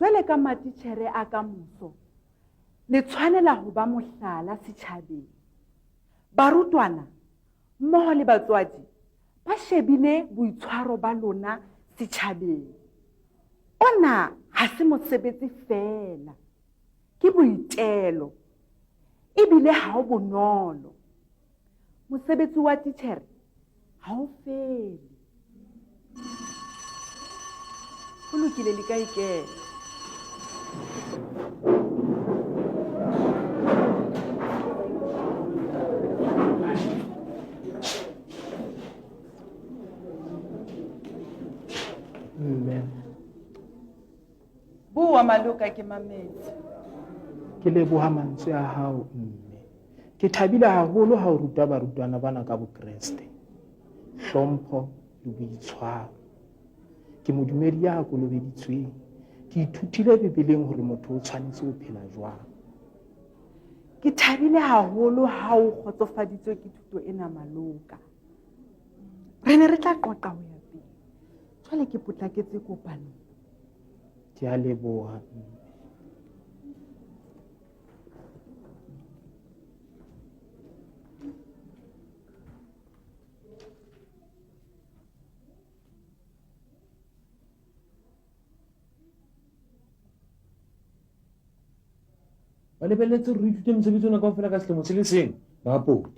Jwale ka matitjhere a ka moso, le tshwanela ho ba mohlala setjhabeng. Barutwana mmoho le batswadi ba shebile boitshwaro ba lona setjhabeng. Ona ha se mosebetsi feela, ke boitelo ebile ha o bonolo. Mosebetsi wa titjhere ha o fele. Ho lokile le ka ikela. Mme. Bua maloka ke mametse. Ke leboha mantswe a hao mme. Ke thabile haholo ha o ruta barutwana bana ka Bokreste, hlompho le boitshwaro. Ke modumedi ya kolobeditsweng. Ke ithutile Bibeleng hore motho o tshwanetse ho phela jwang. Ke thabile haholo ha o kgotsofaditswe ke thuto ena maloka. Re ne re tla qoqa ho ya pele. Jwale ke potlaketse kopanong. Ke a leboha mme. Ba lebeletse hore re ithute mosebetsi ona kaofela ka selemo se le seng, ba pota.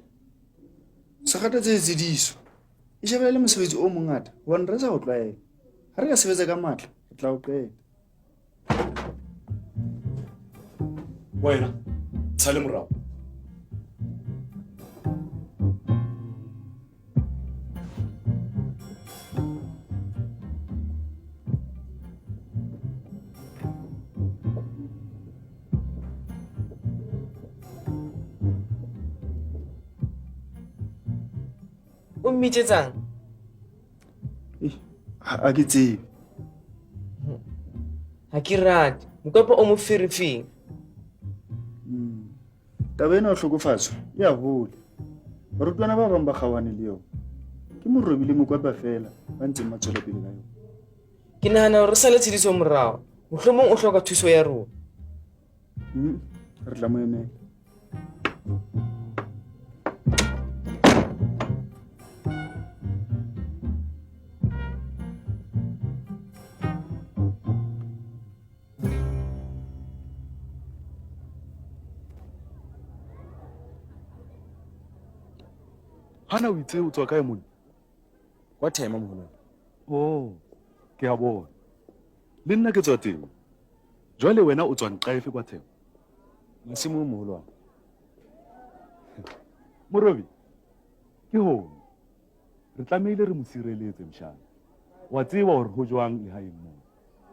Se kgathatsehe Tsediso. E shebele le mosebetsi o mongata hobane re sa o tlwaela. Ha re ka sebetsa ka matla, re tla o qeta. Wena, tshale morao. O mmitsetsang? Ha ke tsebe. Ha ke rate. Mokopa o moferefeng. Taba ena ya hlokofatso e a hola. Barutwana ba bang ba kgaohane le yona. Ke Morobi le Mokwapa feela ba ntseng ba tswela pele ka yona. Ke nahana hore re sale Tshediso morao. Mohlomong o hloka thuso ya rona. Re tla mo emela. Hana o itse o tswa kae monna? Kwa Thema mogolo. Oh, ke a bona. Le nna ke tswa teng. Jwale wena o tswa nqa efe kwa Thema? Masimong mogolwane. Morobi, ke hone. Re tlamehile re mo sireletse mshana. Wa tseba hore ho jwang lehaeng moo.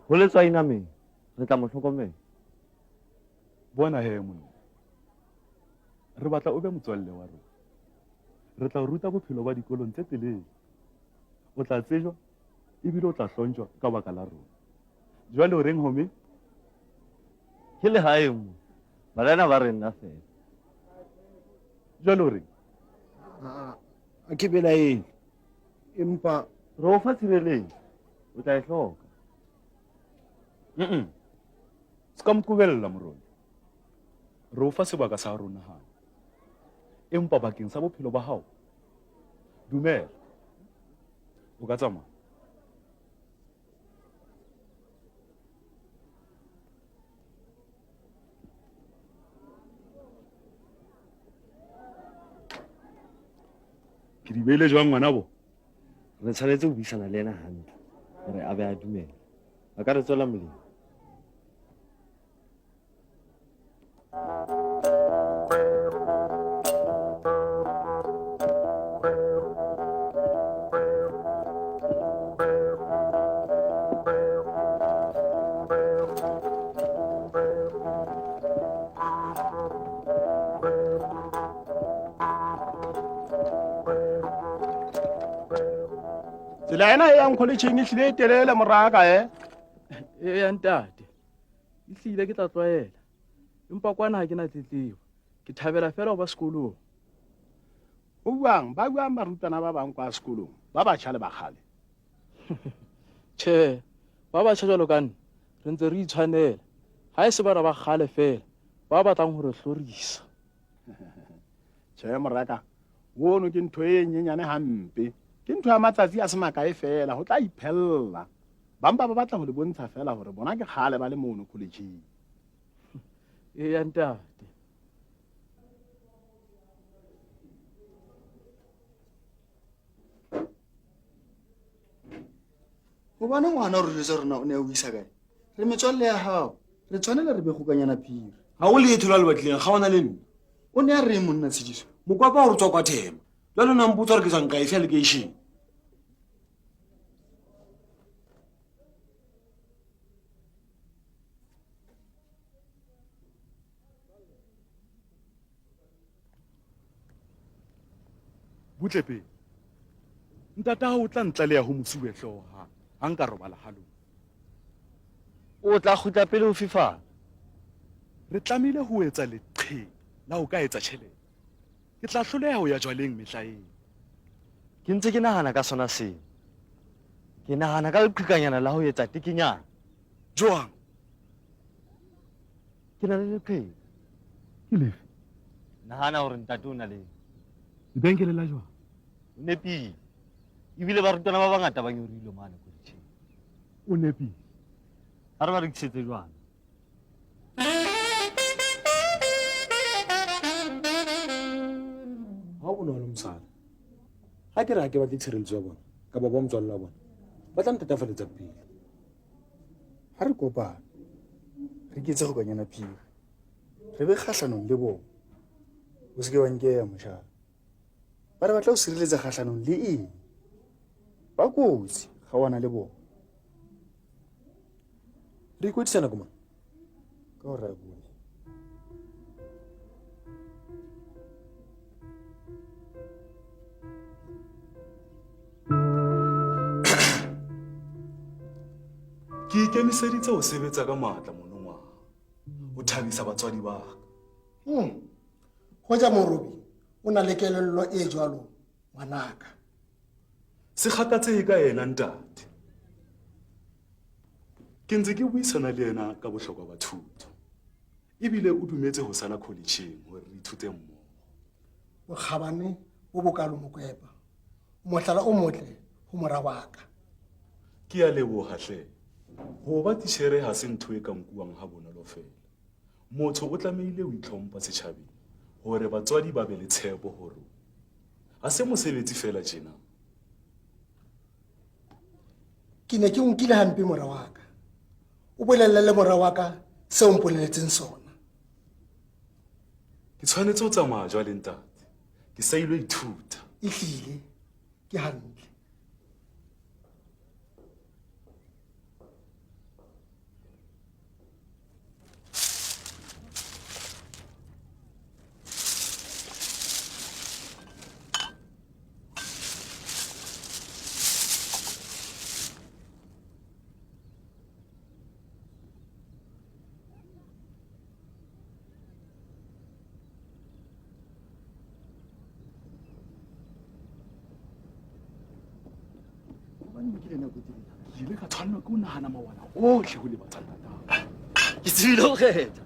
Ho letswai nameng, re tla mo hlokomela. Bona he monna. Re batla o be motswalle wa rona. Re tla o ruta bophelo ba dikolong tse telele. O tla tsejwa ebile o tla hlontjwa ka baka la rona. Jwale o reng homie? Ke lehaeng mo. Balena ba re nna fela. Jwale o reng? A ke belaele. Empa re o fa tshireletso. O tla e hloka. Mm. Se ka mo qobella moroni. Re o fa sebaka sa rona hana. Empa bakeng sa bophelo ba hao, dumela. O ka tsamaya. Ke di beile jwang ngwanabo? Re tshwanetse ho buisana le yena hantle hore a be a dumele. A ka re tswela molemo. Tsela ena e yang kholetšheng e hlile e telele moraka e. Eya ntate, ehlile ke tla tlwaela. Empa kwana ha ke na tletlebo. Ke thabela fela ho ba sekolong. Ho buang, ba buang barutwana ba bang kwa sekolong, ba batjha le bakgale. Tjhe, ba batjha jwalo ka nna. Re ntse re itshwanela. Ha e se bana ba kgale feela ba batlang ho re hlorisa. Tjhe, moraka, ono ke ntho e nyenyane hampe. Ke ntho ya matsatsi a se makae feela, ho tla iphella. Ba mpa ba batla ho le bontsha feela hore bona ke kgale ba le mono kholejeng. Eya, ntate. Gobane ngwana o re jwetsa rona o ne a o isa kae? Re metswalle ya gago, re tshwanela re be kgokanyana phiri. Ga o letho la le batlileng ga ona le nna. O ne a reng monna Tshediso? Mokwapa o re tswa kwa Thema. Jwale o ne a mpotsa gore ke tswang kae fela lekeishene. Butle pele. Ntata hao o tla ntlaleha ho mosuwehlooho ha ha nka robala ha lona. O tla kgutla pele ho fifala. Re tlamehile ho etsa leqhe la ho ka etsa tjhelete. Ke tla hloleha ho ya jwaleng mehla eo. Ke ntse ke nahana ka sona seo. Ke nahana ka leqhekanyana la ho etsa tekenyana. Jwang? Ke na le leqheka. Ke lefe? Nahana hore ntate o na le lebenkele la jwang? O nepile. Ebile barutwana ba bangata ba nyorilwe mane koletjheng. O nepile. Ha re ba rekisetse jwang? Ha o bonolo mosala. Ha ke re ha ke batle tshireletso ya bona kapa ba motswalle wa bona, ba tla ntatafaletsa pele. Ha re kopana, re iketse kgokanyana phiri, re be kgahlanong le bona. O se ke wa nkeya motjhana. Ba re batla ho sireletsa kgahlanong le eng? Ba kotsi kgaoana le bona. Re ikwetlisa nako mang? Ka hora ya bone. Ke ikemiseditse ho sebetsa ka matla monongwaha ho thabisa batswadi ba ka. Hoja Morobi o na le kelello e jwalo ngwanaka. Se kgathatsehe ka yena ntate. Ke ntse ke buisana le yena ka bohlokwa ba thuto. Ebile o dumetse ho sala kholetjheng hore re ithute mmoho. Bokgabane bo bokalo Mokwepa. O mohlala o motle ho mora wa ka. Ke a leboha hle. Ho ba titjhere ha se ntho e ka nkuwang ha bonolo feela. Motho o tlamehile ho itlhompha setjhabeng hore batswadi ba be le tshepo ho rona. Ha se mosebetsi feela tjena. Ke ne ke o nkile hampe mora wa ka. O bolelle le mora wa ka seo o mpoleletseng sona. Ke tshwanetse ho tsamaya jwale ntate. Ke sa ilo ithuta. Ehlile ke hantle. Ke ile ka tshwanelwa ke ho nahana mawala ohle ho leba tsa ntatao. Ke tsebile ho kgetha.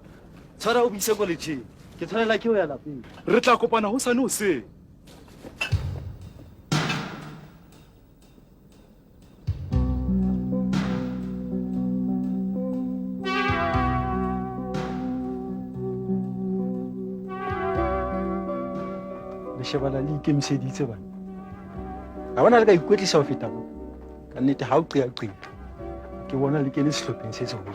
Tshwara o buise koletjheng. Ke tshwanela ke ho ya lapeng. Re tla kopana hosane hoseng. Le shebana le ikemiseditse bana. Ha bona le ka ikwetlisa ho feta mo. Ka nnete ha o qeaqea. Ke bona le kene sehlopheng se seholo.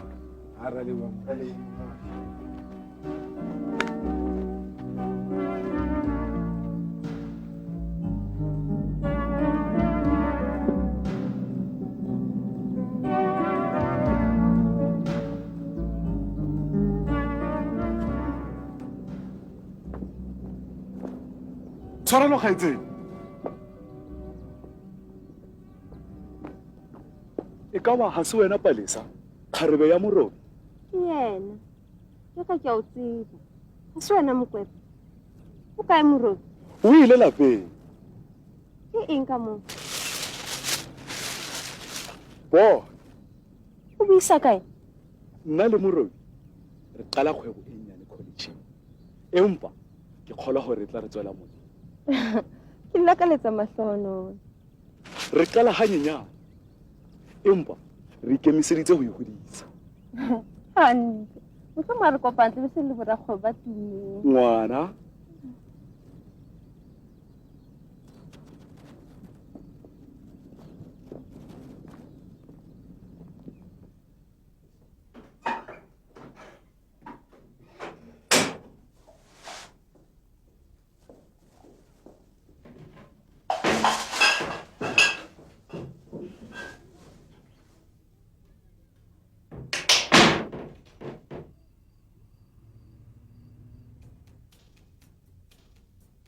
Tshwarelo kgaitsedi. E ka ba ha se wena Palesa, kgarebe ya Morobe? Ke yena. Ke ka ke a o tseba. Ha se wena Mokwepa. O kae Morobe? O ile lapeng. Ke eng ka moo? Bo. O buisa kae? Nna le Morobi re qala kgwebo e nnyane college. Empa ke kgolwa hore e tla re tswela molemo. Ke lakaletsa mahlohonolo. Re qala hanyenyane empa re ikemiseditse ho e hodisa. Hantle. Mohlomong ha re kopana tlabe se le borakgwebo ba tummeng. Ngwana.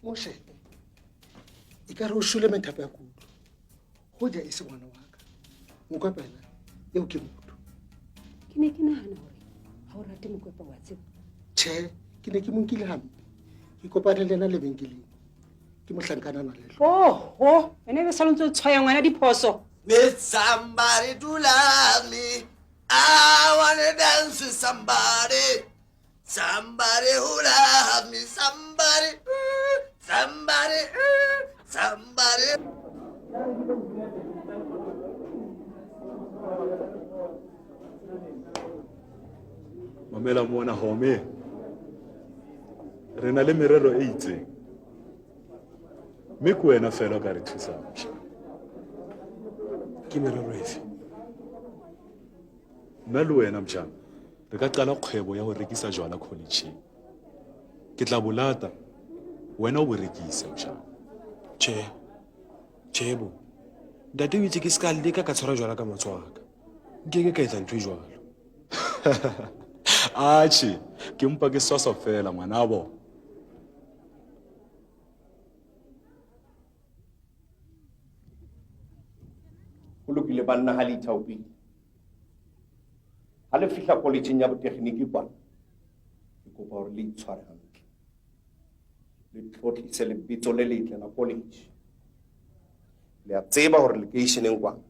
Mo shebe e ka re o shwele methapo ya kutlo goja e se ngwana wa ka mokwepela eo ke motho. Ke ne ke nahana hore ha o rate mokwepa wa tseba. Tjhe, ke ne ke mo nkile hampe. Ke kopane le yena lebenkeleng. Ke mohlankana a na le Oho, wena ebe sa ntse o tshwaya ngwana diphoso. Need somebody to love me. I wanna dance with somebody. Somebody who loves me. Somebody, somebody, somebody. Mamela mona home. Re na le merero e itseng. Mme ke wena fela o ka re thusang. Ke merero efe? Nna le wena mtjhana re ka qala kgwebo ya ho rekisa jwala college-eng. Ke tla bo lata, wena o bo rekise mtjhana. Tjhe. Tjhe bo. Ntate o itse ke ska leka ka tshwara jwala ka matsoho a ka. Nkeke ka etsa ntho e jwalo. Atjhe, ke mpa ke swaswa fela ngwanabo. Ho lokile banna ha le ithaopile. Ha le fihla koletjheng ya botekgniki kwana, ke kopa hore le itshware hantle. Le tlotlise lebitso le letle la college. Le a tseba hore lekeisheneng kwana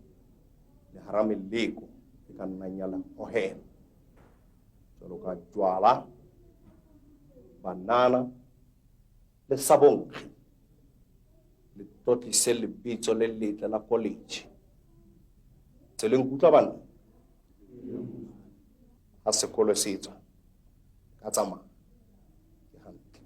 le hara meleko e ka nnang ya le hohela. Jwalo ka jwala, banana le sabonkgi. Le tlotlise lebitso le letle la college. Tse le nkutlwa banna? Ha sekolo se tswa, ka tsamaya. Ke hantle.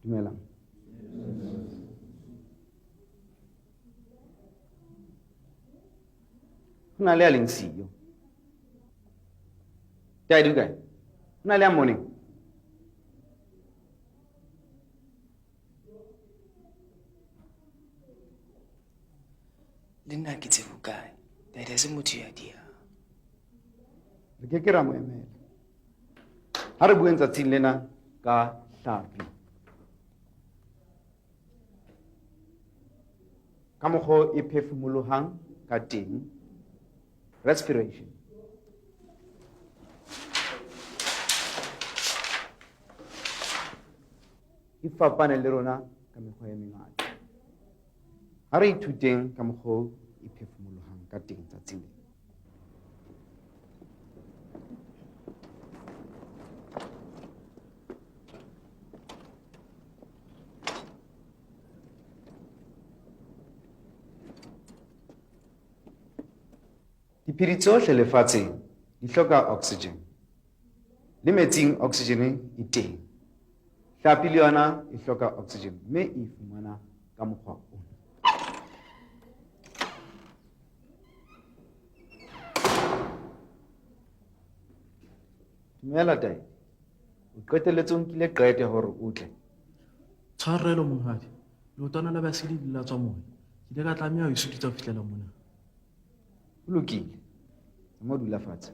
Dumelang. Ho na le a leng siyo. Taedi o kae? Ho na le a mmoneng? Le nna ke tsebe kae. Taedi ha se motho ya diyang. Re ke ke ra mo emela. Ha re bueng tsatsing lena ka hlapi. Ka mokgwa o e phefumolohang ka teng, respiration. E fapane le rona ka mekgwa e mengata. Ha re ithuteng ka mokgwa o e phefumolohang ka teng tsatsing lena. Diphedi tsohle lefatsheng di hloka oxygen. Le metsing oxygen e teng. Hlapi le yona e hloka oxygen mme e e fumana ka mokgwa ona. Dumela Taedi. O qetelletse o nkile qeto ya hore o tle. Tshwarelo monghadi, leotwana la baesekele le ile la tswa moya. Ke ile ka tlameha ho e sututsa ho fihlela mona. Ho lokile. Mo dula fatshe.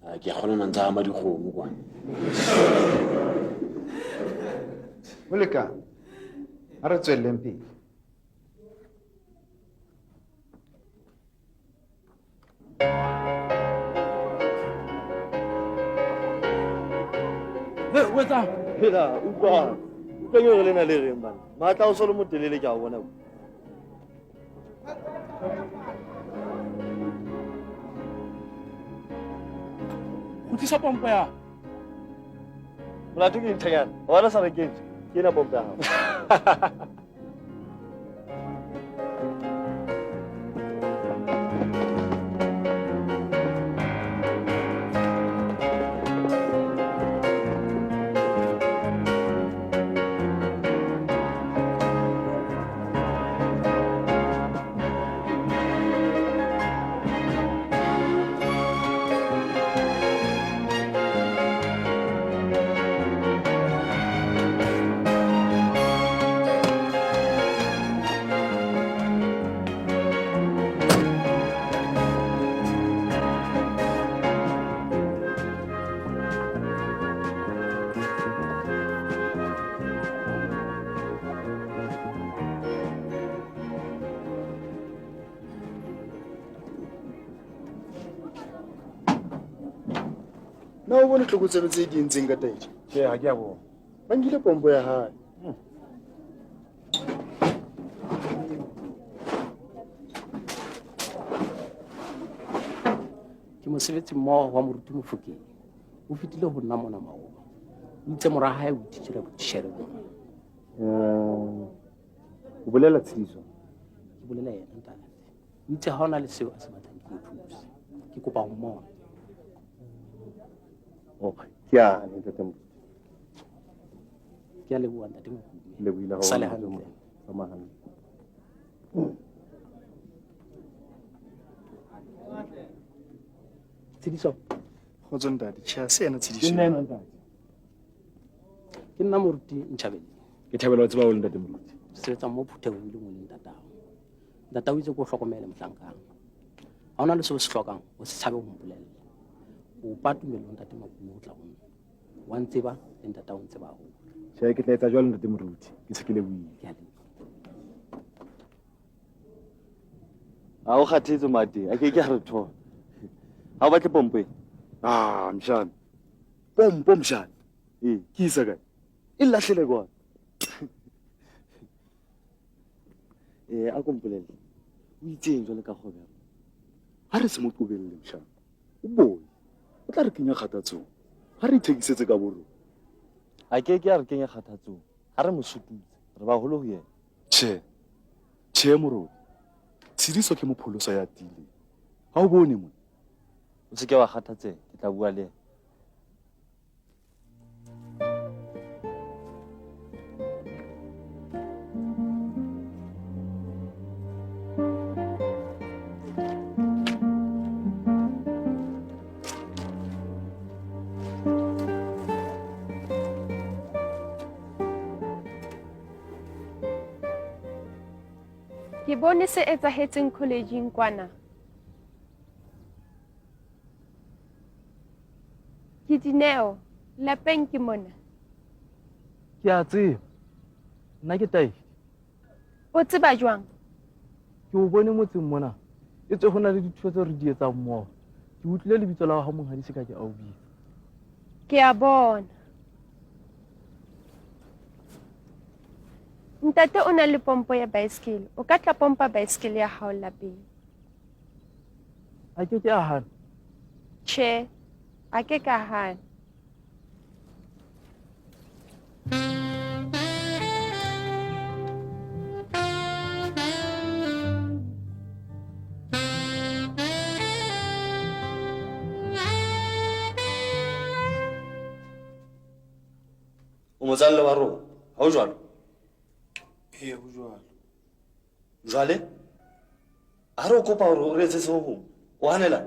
Ah, ke a kgona na ntsa ama dikgomo kwana. Ho lekane. A re tswelleng pele. Hey, o etsang? Phela, utlwa. Utlwa ke hore lena le reng bana. Matla o so le motelele ke a bona. Kgutlisa pompo ya. Molato ke nthanyana. Wa bona sa re kentswe. Ke ena pompo ya hao. Na o bone tlokotsebe tse di entseng ka taedi? Tjhe, ha ke a bona. Ba nkile pompo ya hae. Ke mosebetsi mmoho wa moruti Mofokeng. O fetile ho nna mona maoba. O itse mora hae o ithutela botitjhere mona. O bolela Tshidiso? Ke bolela yena ntate. O itse ha o na le seo a se batlang ke mo thuse. Ke kopa ho mmona. Oh, ke ane ntate Moruti. Ke a leboha ntate Mokume. Lebohile haholo, Sale ntate hantle. Moruti. Tsamaya hantle. Tshidiso. Kgotso ntate, tjhe ha se yena Tshidiso. Ke nna enwa ntate. Ke nna Moruti Ntjhabele. Ke thabela ho tseba haholo ntate Moruti. Ke sebetsa mo phuthehong e le nngwe le ntatao. Ntatao o itse ke o hlokomele mohlankana. Ha o na le seo o se hlokang, o se tshabe ho mpolella. Kopa tumello ntate Makume ho tla ho nna. Wa ntseba le ntatao o ntseba haholo. Tjhe, ke tla etsa jwalo ntate Moruti. Ke se ke lebohile. Ke a leboha. Ha o kgathetse mate, a ke ke a re thola. Ha o batle pompo e? Ah, mshana. Pompo mshana. Ee. Ke isa kae? E lahlele kwana. A ko mpolelle. O itseng jwale ka kgwebo ya rona? Ha re se mo qobelle mshana. O bone. O tla re kenya kgathatsong. Ha re ithekisetse ka borona. A ke ke a re kenya kgathatsong. Ha re mo sututse, re baholo ho yena. Tjhe. Tjhe morobi. Tshidiso ke mopholosa ya tiileng. Ha o bone mona? O se ke wa kgathatseha, ke tla bua le yena. Ke bone se etsahetseng kholejeng kwana. Ke Dineo, lapeng ke mona. Ke a tseba. Nna ke Taedi. O tseba jwang? Ke o bone motseng mona. E tswe ho na le dithuto tseo re di etsang mmoho. Ke utlwile lebitso la hao monghadi se ka ke a o bitsa. Ke a bona. Ntate o na le pompo ya baesekele. O ka tla pompa baesekele ya hao lapeng. A ke ke a hana? Tjhe, a ke ka hana. O motswalle wa rona, ha ho jwalo? Ee, ho jwalo. Jwale, ha re o kopa hore o re etsetse ho hong, o hanela?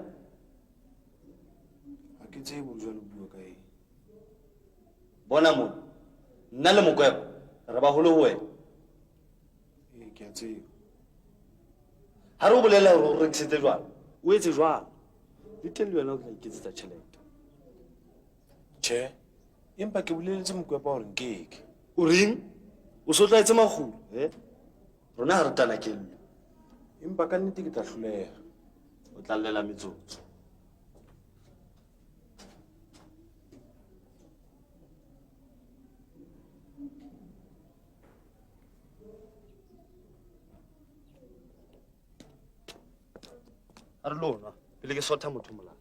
tsebe hore jwale o bua ka eng. Bona mona, nna le Mokwepa re baholo ho wena. Ee, ke a tseba. Ha re o bolella hore o rekisetse jwala, o etse jwalo. Le teng le wena o tla iketsetsa tjhelete. Tjhe, empa ke boleletse Mokwepa hore nkeke. O reng? O so tlwaetse makgulo, eh? Rona ha re tanakellwe. Empa ka nnete ke tla hloleha. O tla llela metsotso. A re lona pele ke sotha motho molala.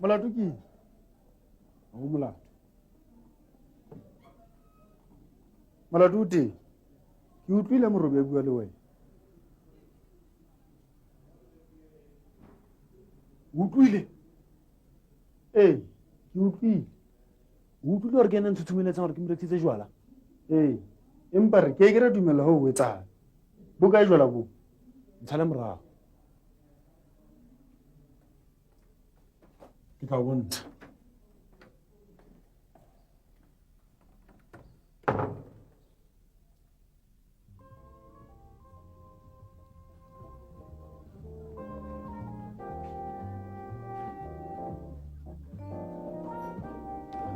Molato ke eng? Ha ho molato. Molato o teng. Ke utlwile morobi a bua le wena. O utlwile? Ee, ke utlwile. O utlwile hore ke ena ntshutshumeletsang hore ke mo rekisitse jwala? Ee, empa re ke ke ra dumella ho o etsahala. Bo kae jwala bo? Ntshale morao. Ke tla o bontsha.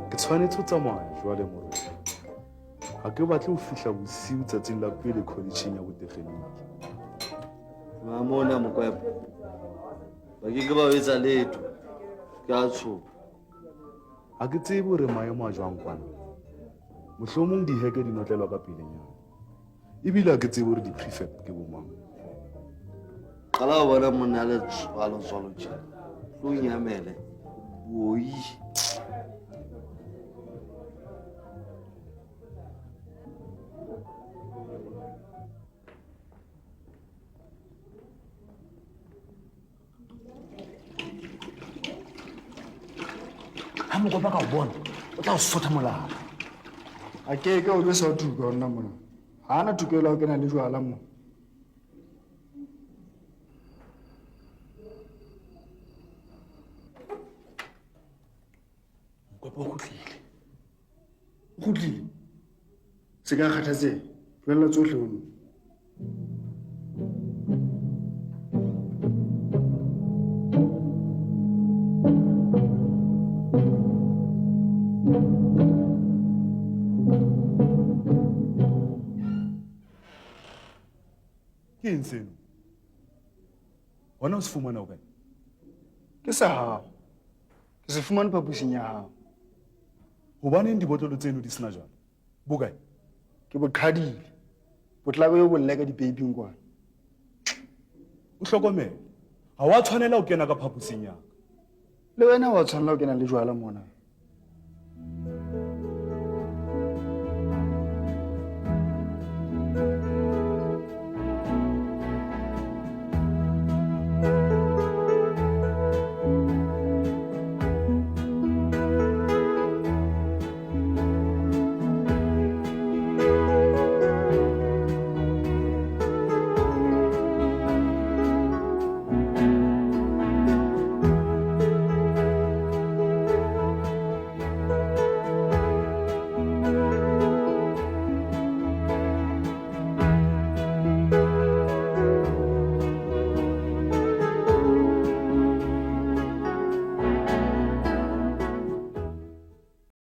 Ke tshwanetse ho tsamaya jwale Morobi. Ha ke batle ho fihla bosiu tsatsing la pele kholetjheng ya botekgeniki. Tloha mona Mokwepa. Ba ke ke ba o etsa letho. Ke a tshoha. Ha ke tsebe hore maemo a jwang kwana. Mohlomong diheke di notlelwa ka pelenyana. Ebile ha ke tsebe hore di-prefect ke bomang. Qala ho bona monna ya letswalo-tswalo tjena. Tlo nyamele. Boi. Ha mokopa ka o bona, o tla o sotha molala. A ke ke o lwesa o tuka ho nna mona. Ha ana tokelo ya ho kena le jwala mo. Mokopa o kgutlile. O kgutlile? Se ka kgathatseha. Tlohella tsohle ho nna. Ke eng seno? Hona o se fumana o kae? Ke sa hao. Ke se fumane phaposing ya hao. Hobaneng dibotlolo tseno di sena jwala? Bo kae? Ke bo qhadile. Potlako yo bo lleka dipeiping kwana. O hlokomele. Ha wa tshwanela ho kena ka phaposing ya ka. Le wena wa tshwanela ho kena le jwala mona.